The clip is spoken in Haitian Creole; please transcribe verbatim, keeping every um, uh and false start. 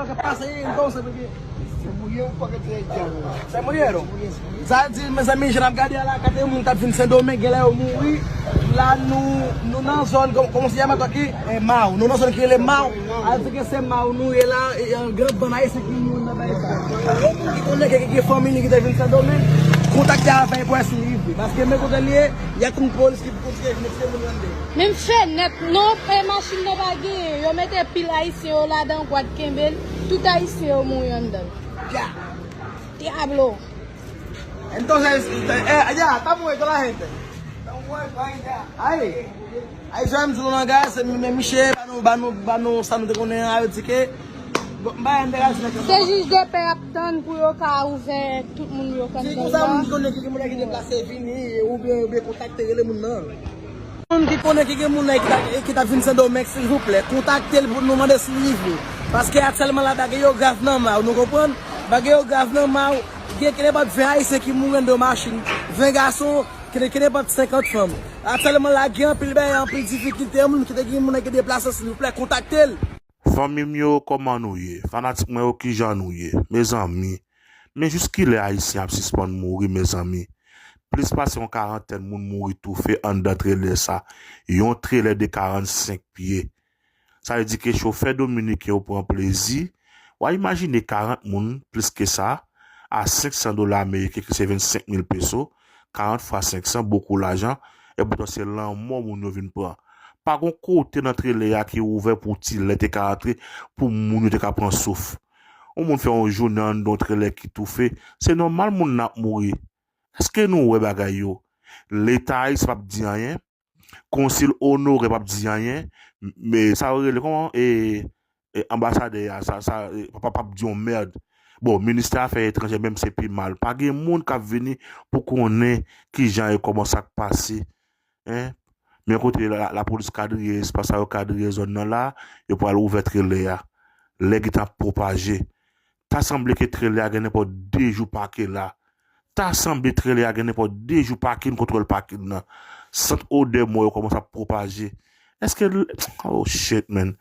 K ap pase, entonces, porque se murieron. Se murieron? Sa di, mezanmi, jan n ap gade a la, kantite moun k ap vin Sendomeng, genlè yo mouri. La, nou, nou nan zòn, kòm, kòman se di, Matoki? E Maw. Nou nan zòn ki rele Maw. A di ke se Maw nou ye la, e, e, gran bann Ayisyen ki mouri nan bagay sa. Yon moun ki konnen ke, ke, ke fanmi li ki te vin Sendomeng, kontakte avè l pou wè si li vre. Paske men kote li ye, y a tout polis ki pou kontinye vin mete moun anndan. Menm fenèt, non, e machin nan pa genyen. Yo mete pil Ayisyen yo ladan, gwad kenbe l, tout Ayisyen yo mouri anndan. Ya. Diablo. Entonces, eh, ya, estamos en toda la gente. Ay, ay, sa m di nou nan gaz, se men misye, ba nou, ba nou, ba nou, sa nou te konnen, a, yo di ke, bon, m pa yon degaj nan Se jij de pè ap tann pou yo ka ouvè tout moun yo konn Si gen konsa la. Moun ki konnen ki gen moun ki deplase vini, oubyen, oubyen kontakte, rele moun nan. Moun ki konnen ki gen moun nan ki ta, ki ta vin Sendomeng, silvouplè, kontakte l pou nou mande si li vre. Paske aktyèlman la, bagay yo grav nan Maw, nou konprann? Bagay yo grav nan Maw, gen kenenpòt ven Ayisyen ki mouri anndan machin, ven gason, kenenpòt senkant fanm. Aktyèlman la, gen anpil bagay, anpil difikilte, moun ki te gen moun nan ki deplase, silvouplè, kontakte l. Fanmi m yo, kòman nou ye? Fanatik mwen yo, kijan nou ye? Mezanmi, men jis kilè Ayisyen ap sispann mouri, mezanmi? Plis pase yon karantèn moun mouri toufe anndan trelè sa. Yon trelè de karannsenk pye. Sa vle di ke chofè dominiken yo pran plezi. W a imajine karant moun, plis ke sa, a senk san dola ameriken, ki se vennsenk mil peso, karant fwa senk san, bokou lajan, e poutan se lanmò moun yo vin pran. Pa gon kote nan trelè a ki ouvè pou ti lè te ka antre, pou moun yo te ka pran souf. Yon moun fè yon jounen anndan yon trelè ki toufe, se nòmal moun nan ap mouri. Èske nou wè bagay yo? Leta ayisyen p ap di anyen. Konsil Honoré p ap di anyen. Men sa yo rele kòman? E, e, anbasadè a, sa, sa, e, p ap, p ap di yon mèd. Bon, ministè afè etranjè menm se pi mal. Pa gen moun k ap vini pou konnen kijan e kòman sa k pase. Hein? Men kote la, lapolis kadriye, espas sa yo kadriye zòn nan la, yo pral ouvè trelè a. Lè gentan ap pwopaje. Ta sanble ke trelè a gen nenpòt de jou pake la. Ta sanble trelè a gen nenpòt de jou pake, n kontwòl pake nan. Sant odè mò yo kòmanse ap pwopaje. Èske l-, oh shit, man.